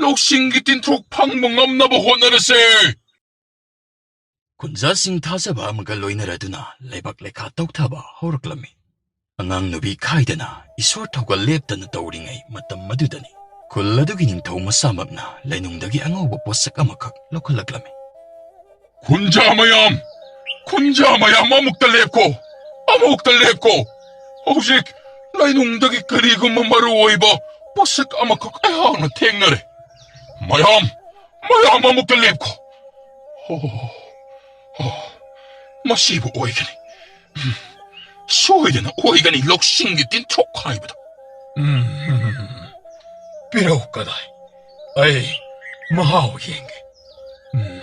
ꯂꯧꯁꯤꯡꯒꯤ ꯇꯤꯟꯊ꯭ꯔꯣꯛ ꯐꯪꯕ ꯉꯝꯅꯕ ꯍꯣꯠꯅꯔꯁꯦ꯫ ꯈꯨꯟꯖꯥꯁꯤꯡ ꯊꯥꯖꯕ ꯑꯃꯒ ꯂꯣꯏꯅꯔꯗꯨꯅ ꯂꯩꯕꯥꯛ ꯂꯩꯈꯥ ꯇꯧꯊꯕ ꯍꯧꯔꯛꯂꯝꯃꯤ꯫ ꯑꯉꯥꯡ ꯅꯨꯄꯤ ꯈꯥꯏꯗꯅ ꯏꯁꯣꯔ ꯊꯧꯒꯜ ꯂꯦꯞꯇꯅ ꯇꯧꯔꯤꯉꯩ ꯃꯇꯝ ꯑꯗꯨꯗꯅꯤ ꯈꯨꯜ ꯑꯗꯨꯒꯤ ꯅꯤꯡꯊꯧ ꯃꯁꯥꯃꯛꯅ ꯂꯩꯅꯨꯡꯗꯒꯤ ꯑꯉꯧꯕ ꯄꯣꯠꯁꯛ ꯑꯃꯈꯛ ꯂꯧꯈꯠꯂꯛꯂꯝꯃꯤ꯫ ꯈꯨꯟꯖꯥ ꯃꯌꯥꯝ, ꯈꯨꯟꯖꯥ ꯃꯌꯥꯝ, ꯑꯃꯨꯛꯇ ꯂꯦꯞꯀꯣ, ꯑꯃꯨꯛꯇ ꯂꯦꯞꯀꯣ꯫ ꯍꯧꯖꯤꯛ ꯂꯩꯅꯨꯡꯗꯒꯤ ꯀꯔꯤꯒꯨꯝꯕ ꯃꯔꯨ ꯑꯣꯏꯕ ꯄꯣꯠꯁꯛ ꯑꯃꯈꯛ ꯑꯩꯍꯥꯛꯅ ꯊꯦꯡꯅꯔꯦ꯫ ꯃꯌꯥꯝ, ꯃꯌꯥꯝ ꯑꯃꯨꯛꯇ ꯂꯦꯞꯈꯣ꯫ ꯑꯣ, ꯑꯣ, ꯃꯁꯤꯕꯨ ꯑꯣꯏꯒꯅꯤ꯫ ꯎꯝ, ꯁꯣꯏꯗꯅ ꯑꯣꯏꯒꯅꯤ ꯂꯧꯁꯤꯡꯒꯤ ꯇꯤꯟꯊ꯭ꯔꯣꯛ ꯍꯥꯏꯕꯗꯣ꯫ ꯎꯝ, ꯎꯝ, ꯎꯝ, ꯎꯝ꯫ ꯄꯤꯔꯛꯎ ꯀꯗꯥꯏ? ꯑꯩ ꯃꯍꯥꯎ ꯌꯦꯡꯒꯦ꯫ ꯎꯝ꯫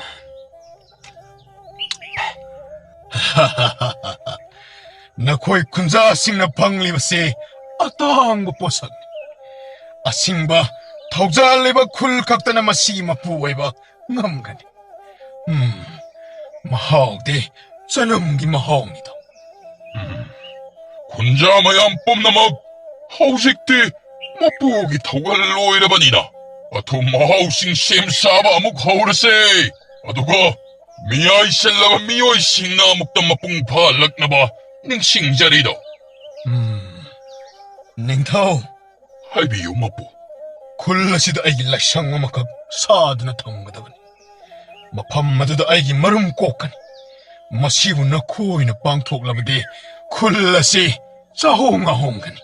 ꯅꯈꯣꯏ ꯈꯨꯟꯖꯥꯁꯤꯡꯅ ꯐꯪꯂꯤꯕꯁꯤ ꯑꯇꯥꯡꯕ ꯄꯣꯠꯁꯛꯅꯤ꯫ ꯑꯁꯤꯡꯕ ꯊꯧꯖꯥꯜ ꯂꯩꯕ ꯈꯨꯜ ꯈꯛꯇꯅ ꯃꯁꯤ ꯃꯄꯨ ꯑꯣꯏꯕ ꯉꯝꯒꯅꯤ꯫ ꯎꯝ, ꯃꯍꯥꯎꯗꯤ ꯆꯅꯝꯒꯤ ꯃꯍꯥꯎꯅꯤꯗꯣ꯫ ꯎꯝ, ꯈꯨꯟꯖꯥ ꯃꯌꯥꯝ ꯄꯨꯝꯅꯃꯛ, ꯍꯧꯖꯤꯛꯇꯤ ꯃꯄꯨꯒꯤ ꯊꯧꯒꯜ ꯂꯣꯏꯔꯕꯅꯤꯅ ꯑꯊꯨꯝ ꯑꯍꯥꯎꯁꯤꯡ ꯁꯦꯝ ꯁꯥꯕ ꯑꯃꯨꯛ ꯍꯧꯔꯁꯦ꯫ ꯑꯗꯨꯒ ꯃꯤꯌꯥꯏ ꯆꯜꯂꯕ ꯃꯤꯑꯣꯏꯁꯤꯡꯅ ꯑꯃꯨꯛꯇ ꯃꯄꯨꯡ ꯐꯥꯍꯜꯂꯛꯅꯕ ꯅꯤꯡꯁꯤꯡꯖꯔꯤꯗꯣ꯫ ꯎꯝ, ꯅꯤꯡꯊꯧ꯫ ꯍꯥꯏꯕꯤꯌꯨ, ꯃꯄꯨ꯫ ꯈꯨꯜ ꯑꯁꯤꯗ ꯑꯩꯒꯤ ꯂꯥꯏꯁꯪ ꯑꯃꯈꯛ ꯁꯥꯗꯨꯅ ꯊꯝꯒꯗꯕꯅꯤ꯫ ꯃꯐꯝ ꯑꯗꯨꯗ ꯑꯩꯒꯤ ꯃꯔꯨꯝ ꯀꯣꯛꯀꯅꯤ꯫ ꯃꯁꯤꯕꯨ ꯅꯈꯣꯏꯅ ꯄꯥꯡꯊꯣꯛꯂꯕꯗꯤ ꯈꯨꯜ ꯑꯁꯤ ꯆꯥꯍꯣꯡ ꯉꯥꯍꯣꯡꯒꯅꯤ꯫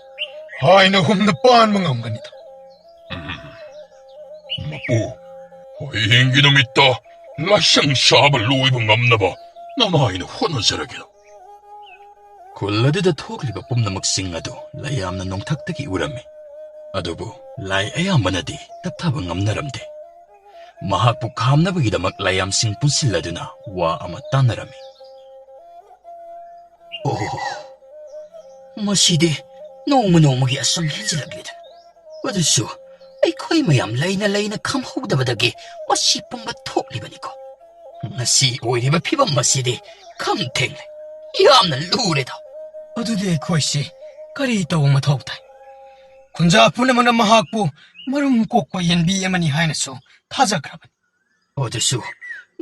ꯍꯥꯏꯅ ꯍꯨꯝꯅ ꯄꯥꯟꯕ ꯉꯝꯒꯅꯤꯗ꯫ ꯎꯝ꯫ ꯃꯄꯨ, ꯍꯌꯦꯡꯒꯤ ꯅꯨꯃꯤꯠꯇ ꯂꯥꯏꯁꯪ ꯁꯥꯕ ꯂꯣꯏꯕ ꯉꯝꯅꯕ ꯅꯃꯥꯏꯅ ꯍꯣꯠꯅꯖꯔꯒꯦ꯫ ꯈꯨꯜ ꯑꯗꯨꯗ ꯊꯣꯛꯂꯤꯕ ꯄꯨꯝꯅꯃꯛꯁꯤꯡ ꯑꯗꯨ ꯂꯥꯏꯌꯥꯝꯅ ꯅꯣꯡꯊꯛꯇꯒꯤ ꯎꯔꯝꯃꯤ꯫ ꯑꯗꯨꯕꯨ ꯂꯥꯏ ꯑꯌꯥꯝꯕꯅꯗꯤ ꯇꯞꯊꯕ ꯉꯝꯅꯔꯝꯗꯦ꯫ ꯃꯍꯥꯛꯄꯨ ꯈꯥꯝꯅꯕꯒꯤꯗꯃꯛ ꯂꯥꯏꯌꯥꯝꯁꯤꯡ ꯄꯨꯟꯁꯤꯜꯂꯗꯨꯅ ꯋꯥ ꯑꯃ ꯇꯥꯟꯅꯔꯝꯃꯤ꯫ ꯑꯣ, ꯃꯁꯤꯗꯤ ꯅꯣꯡꯃ ꯅꯣꯡꯃꯒꯤ ꯑꯁꯨꯝ ꯍꯦꯟꯖꯤꯜꯂꯛꯂꯦꯗ꯫ ꯑꯗꯨꯁꯨ ꯑꯩꯈꯣꯏ ꯃꯌꯥꯝ ꯂꯩꯅ ꯂꯩꯅ ꯈꯝꯍꯧꯗꯕꯗꯒꯤ ꯃꯁꯤ ꯄꯨꯝꯕ ꯊꯣꯛꯂꯤꯕꯅꯤꯀꯣ꯫ ꯉꯁꯤ ꯑꯣꯏꯔꯤꯕ ꯐꯤꯕꯝ ꯑꯁꯤꯗꯤ ꯈꯝ ꯊꯦꯡꯂꯦ꯫ ꯌꯥꯝꯅ ꯂꯨꯔꯦꯗ꯫ ꯑꯗꯨꯗꯤ ꯑꯩꯈꯣꯏꯁꯤ ꯀꯔꯤ ꯇꯧꯕ ꯃꯊꯧ ꯇꯥꯏ? ꯈꯨꯟꯖꯥ ꯄꯨꯝꯅꯃꯛꯅ ꯃꯍꯥꯛꯄꯨ ꯃꯔꯨꯝ ꯀꯣꯛꯄ ꯌꯦꯟꯕꯤ ꯑꯃꯅꯤ ꯍꯥꯏꯅꯁꯨ ꯊꯥꯖꯈ꯭ꯔꯕꯅꯤ꯫ ꯑꯗꯨꯁꯨ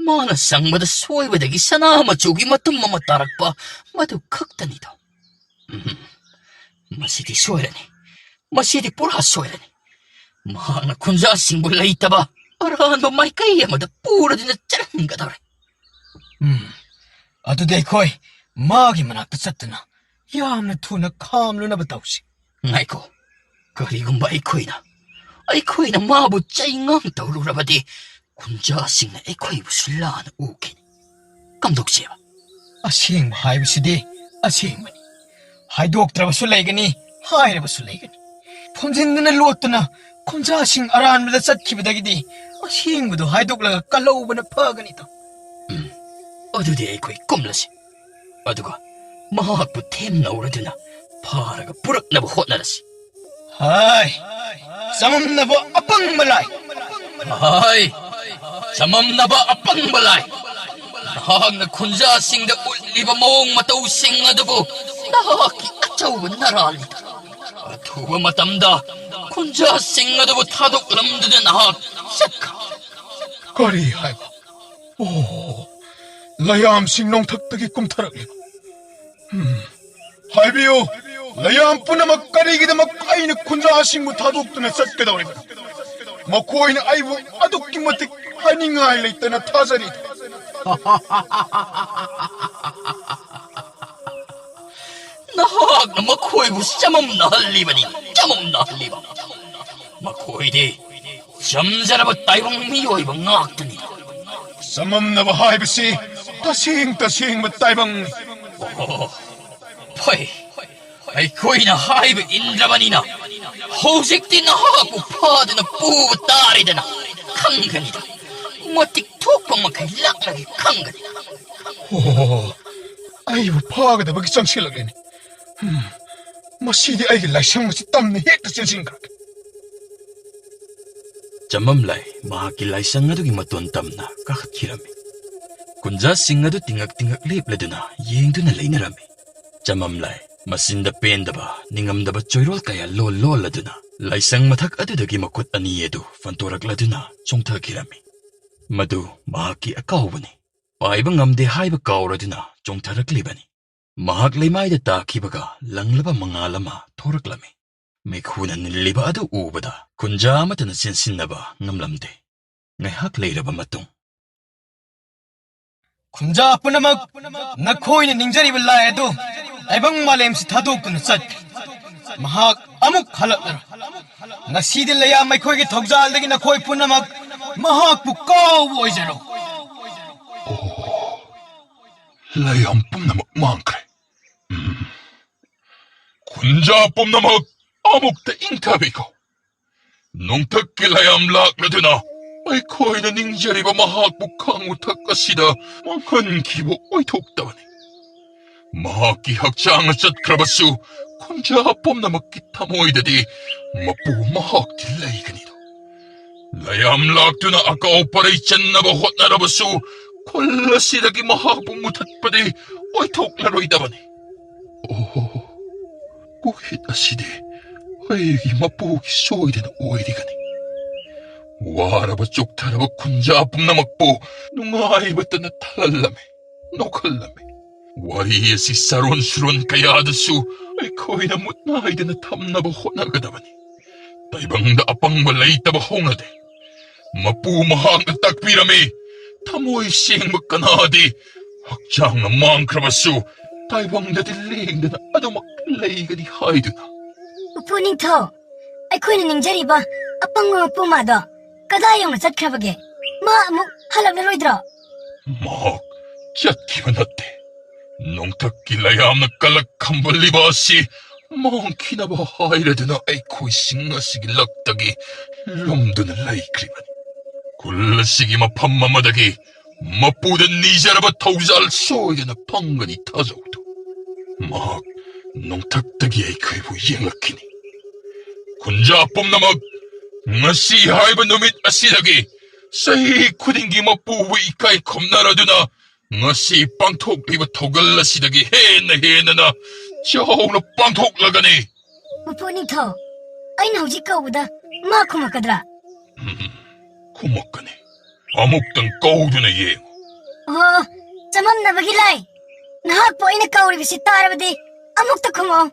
ꯃꯥꯅ ꯆꯪꯕꯗ ꯁꯣꯏꯕꯗꯒꯤ ꯁꯅꯥ ꯃꯆꯨꯒꯤ ꯃꯇꯨꯝ ꯑꯃ ꯇꯥꯔꯛꯄ, ꯃꯗꯨ ꯈꯛꯇꯅꯤꯗꯣ꯫ ꯎꯝ, ꯃꯁꯤꯗꯤ ꯁꯣꯏꯔꯅꯤ꯫ ꯃꯁꯤꯗꯤ ꯄꯨꯔꯥ ꯁꯣꯏꯔꯅꯤ꯫ ꯃꯍꯥꯛꯅ ꯈꯨꯟꯖꯥꯁꯤꯡꯕꯨ ꯂꯩꯇꯕ ꯑꯔꯥꯟꯕ ꯃꯥꯏꯀꯩ ꯑꯃꯗ ꯄꯨꯔꯗꯨꯅ ꯆꯠꯍꯟꯒꯗꯧꯔꯦ꯫ ꯎꯝ, ꯑꯗꯨꯗꯤ ꯑꯩꯈꯣꯏ ꯃꯥꯒꯤ ꯃꯅꯥꯛꯇ ꯆꯠꯇꯨꯅ ꯌꯥꯝꯅ ꯊꯨꯅ ꯈꯥꯝꯂꯨꯅꯕ ꯇꯧꯁꯤ꯫ ꯉꯥꯏꯈꯣ, ꯀꯔꯤꯒꯨꯝꯕ ꯑꯩꯈꯣꯏꯅ, ꯑꯩꯈꯣꯏꯅ ꯃꯥꯕꯨ ꯆꯩꯉꯥꯡ ꯇꯧꯔꯨꯔꯕꯗꯤ ꯈꯨꯟꯖꯥꯁꯤꯡꯅ ꯑꯩꯈꯣꯏꯕꯨꯁꯨ ꯂꯥꯟꯅ ꯎꯈꯤꯅꯤ꯫ ꯀꯝꯗꯧꯁꯦꯕ? ꯑꯁꯦꯡꯕ ꯍꯥꯏꯕꯁꯤꯗꯤ ꯑꯁꯦꯡꯕꯅꯤ꯫ ꯍꯥꯏꯗꯣꯛꯇ꯭ꯔꯕꯁꯨ ꯂꯩꯒꯅꯤ, ꯍꯥꯏꯔꯕꯁꯨ ꯂꯩꯒꯅꯤ꯫ ꯐꯝꯖꯤꯟꯗꯨꯅ ꯂꯣꯠꯇꯨꯅ ꯈꯨꯟꯖꯥꯁꯤꯡ ꯑꯔꯥꯟꯕꯗ ꯆꯠꯈꯤꯕꯗꯒꯤꯗꯤ ꯑꯁꯦꯡꯕꯗꯨ ꯍꯥꯏꯗꯣꯛꯂꯒ ꯀꯜꯍꯧꯕꯅ ꯐꯒꯅꯤꯗꯣ꯫ ꯎꯝ, ꯑꯗꯨꯗꯤ ꯑꯩꯈꯣꯏ ꯀꯨꯝꯂꯁꯤ꯫ ꯑꯗꯨꯒ ꯃꯍꯥꯛꯄꯨ ꯊꯦꯝꯅꯧꯔꯗꯨꯅ ꯐꯥꯔꯒ ꯄꯨꯔꯛꯅꯕ ꯍꯣꯠꯅꯔꯁꯤ꯫ ꯍꯥꯏ, ꯆꯃꯝꯅꯕ ꯑꯄꯪꯕ ꯂꯥꯏ! ꯍꯥꯏ, ꯆꯃꯝꯅꯕ ꯑꯄꯪꯕ ꯂꯥꯏ! ꯅꯍꯥꯛꯅ ꯈꯨꯟꯖꯥꯁꯤꯡꯗ ꯎꯠꯂꯤꯕ ꯃꯑꯣꯡ ꯃꯇꯧꯁꯤꯡ ꯑꯗꯨꯕꯨ ꯅꯍꯥꯛꯀꯤ ꯑꯆꯧꯕ ꯅꯔꯥꯜꯅꯤ꯫ ꯑꯊꯨꯕ ꯃꯇꯝꯗ ꯈꯨꯟꯖꯥꯁꯤꯡ ꯑꯗꯨꯕꯨ ꯊꯥꯗꯣꯛꯂꯝꯗꯨꯅ ꯅꯍꯥꯛ ꯆꯠꯈ꯭ꯔꯣ꯫ ꯀꯔꯤ ꯍꯥꯏꯕ? ꯑꯣ, ꯂꯌꯥꯝꯁꯤꯡ ꯅꯣꯡꯊꯛꯇꯒꯤ ꯀꯨꯝꯊꯔꯛꯂꯤꯕ꯫ ꯎꯝ, ꯍꯥꯏꯕꯤꯌꯨ, ꯂꯌꯥꯝ ꯄꯨꯝꯅꯃꯛ ꯀꯔꯤꯒꯤꯗꯃꯛ ꯑꯩꯅ ꯈꯨꯟꯖꯥꯁꯤꯡꯕꯨ ꯊꯥꯗꯣꯛꯇꯨꯅ ꯆꯠꯀꯗꯧꯔꯤꯕꯅꯣ? ꯃꯈꯣꯏꯅ ꯑꯩꯕꯨ ꯑꯗꯨꯛꯀꯤ ꯃꯇꯤꯛ ꯍꯥꯏꯅꯤꯡꯉꯥꯏ ꯂꯩꯇꯅ ꯊꯥꯖꯔꯤ꯫ ꯅꯍꯥꯛꯅ ꯃꯈꯣꯏꯕꯨ ꯆꯃꯝꯅꯍꯜꯂꯤꯕꯅꯤ, ꯆꯃꯝꯅꯍꯜꯂꯤꯕ꯫ ꯃꯈꯣꯏꯗꯤ ꯆꯝꯖꯔꯕ ꯇꯥꯏꯕꯪ ꯃꯤꯑꯣꯏꯕ ꯉꯥꯛꯇꯅꯤ꯫ ꯆꯃꯝꯅꯕ ꯍꯥꯏꯕꯁꯤ ꯇꯁꯦꯡ ꯇꯁꯦꯡꯕ ꯇꯥꯏꯕꯪꯅꯤ꯫ ꯑꯣ, ꯐꯩ꯫ ꯑꯩꯈꯣꯏꯅ ꯍꯥꯏꯕ ꯏꯟꯗ꯭ꯔꯕꯅꯤꯅ ꯍꯧꯖꯤꯛꯇꯤ ꯅꯍꯥꯛꯄꯨ ꯐꯥꯗꯨꯅ ꯄꯨꯕ ꯇꯥꯔꯦꯗꯅ꯫ ꯈꯪꯒꯅꯤꯗ꯫ ꯃꯇꯤꯛ ꯊꯣꯛꯄ ꯃꯈꯩ ꯂꯥꯛꯂꯒꯦ ꯈꯪꯒꯅꯤ꯫ ꯑꯣ, ꯑꯩꯕꯨ ꯐꯥꯒꯗꯕꯒꯤ ꯆꯪꯁꯤꯜꯂꯛꯂꯦꯅꯦ꯫ ꯎꯝ, ꯃꯁꯤꯗꯤ ꯑꯩꯒꯤ ꯂꯥꯏꯁꯪ ꯑꯁꯤ ꯇꯝꯅ ꯍꯦꯛꯇ ꯆꯦꯟꯁꯤꯟꯈ꯭ꯔꯒꯦ꯫ ꯆꯃꯝꯂꯥꯏ ꯃꯍꯥꯛꯀꯤ ꯂꯥꯏꯁꯪ ꯑꯗꯨꯒꯤ ꯃꯇꯣꯟ ꯇꯝꯅ ꯀꯥꯈꯠꯈꯤꯔꯝꯃꯤ꯫ ꯀꯨꯟꯖꯥꯁꯤꯡ ꯑꯗꯨ ꯇꯤꯡꯉꯛ ꯇꯤꯡꯉꯛ ꯂꯦꯞꯂꯗꯨꯅ ꯌꯦꯡꯗꯨꯅ ꯂꯩꯅꯔꯝꯃꯤ꯫ ꯆꯃꯝꯂꯥꯏ ꯃꯆꯤꯟꯗ ꯄꯦꯟꯗꯕ, ꯅꯤꯡꯉꯝꯗꯕ ꯆꯣꯏꯔꯣꯜ ꯀꯌꯥ ꯂꯣꯜ ꯂꯣꯜꯂꯗꯨꯅ ꯂꯥꯏꯁꯪ ꯃꯊꯛ ꯑꯗꯨꯗꯒꯤ ꯃꯈꯨꯠ ꯑꯅꯤ ꯑꯗꯨ ꯐꯟꯇꯣꯔꯛꯂꯗꯨꯅ ꯆꯣꯡꯊꯈꯤꯔꯝꯃꯤ꯫ ꯃꯗꯨ ꯃꯍꯥꯛꯀꯤ ꯑꯀꯥꯎꯕꯅꯤ꯫ ꯄꯥꯏꯕ ꯉꯝꯗꯦ ꯍꯥꯏꯕ ꯀꯥꯎꯔꯗꯨꯅ ꯆꯣꯡꯊꯔꯛꯂꯤꯕꯅꯤ꯫ ꯃꯍꯥꯛ ꯂꯩꯃꯥꯏꯗ ꯇꯥꯈꯤꯕꯒ ꯂꯪꯂꯕ ꯃꯉꯥꯜ ꯑꯃ ꯊꯣꯔꯛꯂꯝꯃꯤ꯫ ꯃꯩꯈꯨꯅ ꯅꯤꯜꯂꯤꯕ ꯑꯗꯨ ꯎꯕꯗ ꯈꯨꯟꯖꯥ ꯑꯃꯠꯇꯅ ꯆꯦꯟꯁꯤꯟꯅꯕ ꯉꯝꯂꯝꯗꯦ꯫ ꯉꯥꯏꯍꯥꯛ ꯂꯩꯔꯕ ꯃꯇꯨꯡ, "ꯈꯨꯟꯖꯥ ꯄꯨꯝꯅꯃꯛ, ꯅꯈꯣꯏꯅ ꯅꯤꯡꯖꯔꯤꯕ ꯂꯥꯏ ꯑꯗꯨ ꯇꯥꯏꯕꯪ ꯃꯥꯂꯦꯝꯁꯤ ꯊꯥꯗꯣꯛꯇꯨꯅ ꯆꯠꯈ꯭ꯔꯦ꯫ ꯃꯍꯥꯛ ꯑꯃꯨꯛ ꯍꯜꯂꯛꯂꯔꯣꯏ꯫ ꯉꯁꯤꯗꯤ ꯂꯩꯌꯥꯝ ꯑꯩꯈꯣꯏꯒꯤ ꯊꯧꯖꯥꯜꯗꯒꯤ ꯅꯈꯣꯏ ꯄꯨꯝꯅꯃꯛ ꯃꯍꯥꯛꯄꯨ ꯀꯥꯎꯕ ꯑꯣꯏꯖꯔꯣ꯫" ꯑꯣ, ꯂꯩꯌꯥꯝ ꯄꯨꯝꯅꯃꯛ ꯃꯥꯡꯈ꯭ꯔꯦ꯫ ꯎꯝ꯫ ꯈꯨꯟꯖꯥ ꯄꯨꯝꯅꯃꯛ ꯑꯃꯨꯛꯇ ꯏꯪꯊꯕꯤꯈꯣ꯫ ꯅꯣꯡꯊꯛꯀꯤ ꯂꯩꯌꯥꯝ ꯂꯥꯛꯂꯗꯨꯅ ꯑꯩꯈꯣꯏꯅ ꯅꯤꯡꯖꯔꯤꯕ ꯃꯍꯥꯛꯄꯨ ꯈꯥꯡ ꯃꯊꯛ ꯑꯁꯤꯗ ꯃꯥꯡꯍꯟꯈꯤꯕ ꯑꯣꯏꯊꯣꯛꯇꯕꯅꯤ꯫ ꯃꯍꯥꯛꯀꯤ ꯍꯛꯆꯥꯡꯅ ꯆꯠꯈ꯭ꯔꯕꯁꯨ ꯈꯨꯟꯖꯥ ꯄꯨꯝꯅꯃꯛꯀꯤ ꯊꯃꯣꯏꯗꯗꯤ ꯃꯄꯨ ꯃꯍꯥꯛꯇꯤ ꯂꯩꯒꯅꯤꯗꯣ꯫ ꯂꯩꯌꯥꯝ ꯂꯥꯛꯇꯨꯅ ꯑꯀꯥꯎ ꯄꯔꯩ ꯆꯟꯅꯕ ꯍꯣꯠꯅꯔꯕꯁꯨ ꯈꯨꯜ ꯑꯁꯤꯗꯒꯤ ꯃꯍꯥꯛꯄꯨ ꯃꯨꯊꯠꯄꯗꯤ ꯑꯣꯏꯊꯣꯛꯂꯔꯣꯏꯗꯕꯅꯤ꯫ ꯑꯣ, ꯀꯣꯍꯤꯠ ꯑꯁꯤꯗꯤ ꯑꯩꯒꯤ ꯃꯄꯨꯒꯤ ꯁꯣꯏꯗꯅ ꯑꯣꯏꯔꯤꯒꯅꯤ꯫ ꯋꯥꯔꯕ ꯆꯣꯛꯊꯔꯕ ꯈꯨꯟꯖꯥ ꯄꯨꯝꯅꯃꯛꯄꯨ ꯅꯨꯡꯉꯥꯏꯕꯇꯅ ꯊꯜꯍꯜꯂꯝꯃꯤ, ꯅꯣꯛꯍꯜꯂꯝꯃꯤ꯫ ꯋꯥꯔꯤ ꯑꯁꯤ ꯆꯔꯣꯟ ꯁꯨꯔꯣꯟ ꯀꯌꯥꯗꯁꯨ ꯑꯩꯈꯣꯏꯅ ꯃꯨꯠ ꯅꯥꯏꯗꯅ ꯊꯝꯅꯕ ꯍꯣꯠꯅꯒꯗꯕꯅꯤ꯫ ꯇꯥꯏꯕꯪꯗ ꯑꯄꯪꯕ ꯂꯩꯇꯕ ꯍꯧꯅꯗꯦ꯫ ꯃꯄꯨ ꯃꯍꯥꯛꯅ ꯇꯥꯛꯄꯤꯔꯝꯃꯤ, ꯊꯃꯣꯏ ꯁꯦꯡꯕ ꯀꯅꯥꯗꯤ ꯍꯛꯆꯥꯡꯅ ꯃꯥꯡꯈ꯭ꯔꯕꯁꯨ ꯇꯥꯏꯕꯪꯗꯗꯤ ꯂꯦꯡꯗꯅ ꯑꯗꯨꯃꯛ ꯂꯩꯒꯅꯤ ꯍꯥꯏꯗꯨꯅ꯫ ꯎꯄꯨ ꯅꯤꯡꯊꯧ, ꯑꯩꯈꯣꯏꯅ ꯅꯤꯡꯖꯔꯤꯕ ꯑꯄꯪꯕ ꯃꯄꯨ ꯃꯥꯗꯣ ꯀꯗꯥꯏ ꯌꯧꯅ ꯆꯠꯈ꯭ꯔꯕꯒꯦ? ꯃꯥ ꯑꯃꯨꯛ ꯍꯜꯂꯛꯂꯔꯣꯏꯗ꯭ꯔꯣ? ꯃꯍꯥꯛ ꯆꯠꯈꯤꯕ ꯅꯠꯇꯦ꯫ ꯅꯣꯡꯊꯛꯀꯤ ꯂꯩꯌꯥꯝꯅ ꯀꯂꯛ ꯈꯝꯕꯜꯂꯤꯕ ꯑꯁꯤ ꯃꯥꯡꯈꯤꯅꯕ ꯍꯥꯏꯔꯗꯨꯅ ꯑꯩꯈꯣꯏꯁꯤꯡ ꯑꯁꯤꯒꯤ ꯂꯛꯇꯒꯤ ꯂꯨꯝꯗꯨꯅ ꯂꯩꯈ꯭ꯔꯤꯕꯅꯤ꯫ ꯈꯨꯜ ꯑꯁꯤꯒꯤ ꯃꯐꯝ ꯑꯃꯗꯒꯤ ꯃꯄꯨꯗ ꯅꯤꯖꯔꯕ ꯊꯧꯖꯥꯜ ꯁꯣꯏꯗꯅ ꯐꯪꯒꯅꯤ ꯊꯥꯖꯧꯗꯣ꯫ ꯃꯍꯥꯛ ꯅꯣꯡꯊꯛꯇꯒꯤ ꯑꯩꯈꯣꯏꯕꯨ ꯌꯦꯡꯂꯛꯈꯤꯅꯤ꯫ ꯈꯨꯟꯖꯥ ꯄꯨꯝꯅꯃꯛ, ꯉꯁꯤ ꯍꯥꯏꯕ ꯅꯨꯃꯤꯠ ꯑꯁꯤꯗꯒꯤ ꯆꯍꯤ ꯈꯨꯗꯤꯡꯒꯤ ꯃꯄꯨꯕꯨ ꯏꯀꯥꯏ ꯈꯨꯝꯅꯔꯗꯨꯅ ꯉꯁꯤ ꯄꯥꯡꯊꯣꯛꯂꯤꯕ ꯊꯧꯒꯜ ꯑꯁꯤꯗꯒꯤ ꯍꯦꯟꯅ ꯍꯦꯟꯅ ꯆꯥꯎꯅ ꯄꯥꯡꯊꯣꯛꯂꯒꯅꯤ꯫ ꯃꯄꯨ ꯅꯤꯡꯊꯧ, ꯑꯩꯅ ꯍꯧꯖꯤꯛ ꯀꯧꯕꯗ ꯃꯥ ꯈꯨꯝꯃꯛꯀꯗ꯭ꯔꯥ? ꯎꯝ, ꯈꯨꯝꯃꯛꯀꯅꯤ꯫ ꯑꯃꯨꯛꯇꯪ ꯀꯧꯗꯨꯅ ꯌꯦꯡꯉꯨ꯫ ꯑꯣ, ꯆꯃꯝꯅꯕꯒꯤ ꯂꯥꯏ꯫ ꯅꯍꯥꯛꯄꯨ ꯑꯩꯅ ꯀꯧꯔꯤꯕꯁꯤ ꯇꯥꯔꯕꯗꯤ ꯑꯃꯨꯛꯇ ꯈꯨꯝꯃꯛꯑꯣ꯫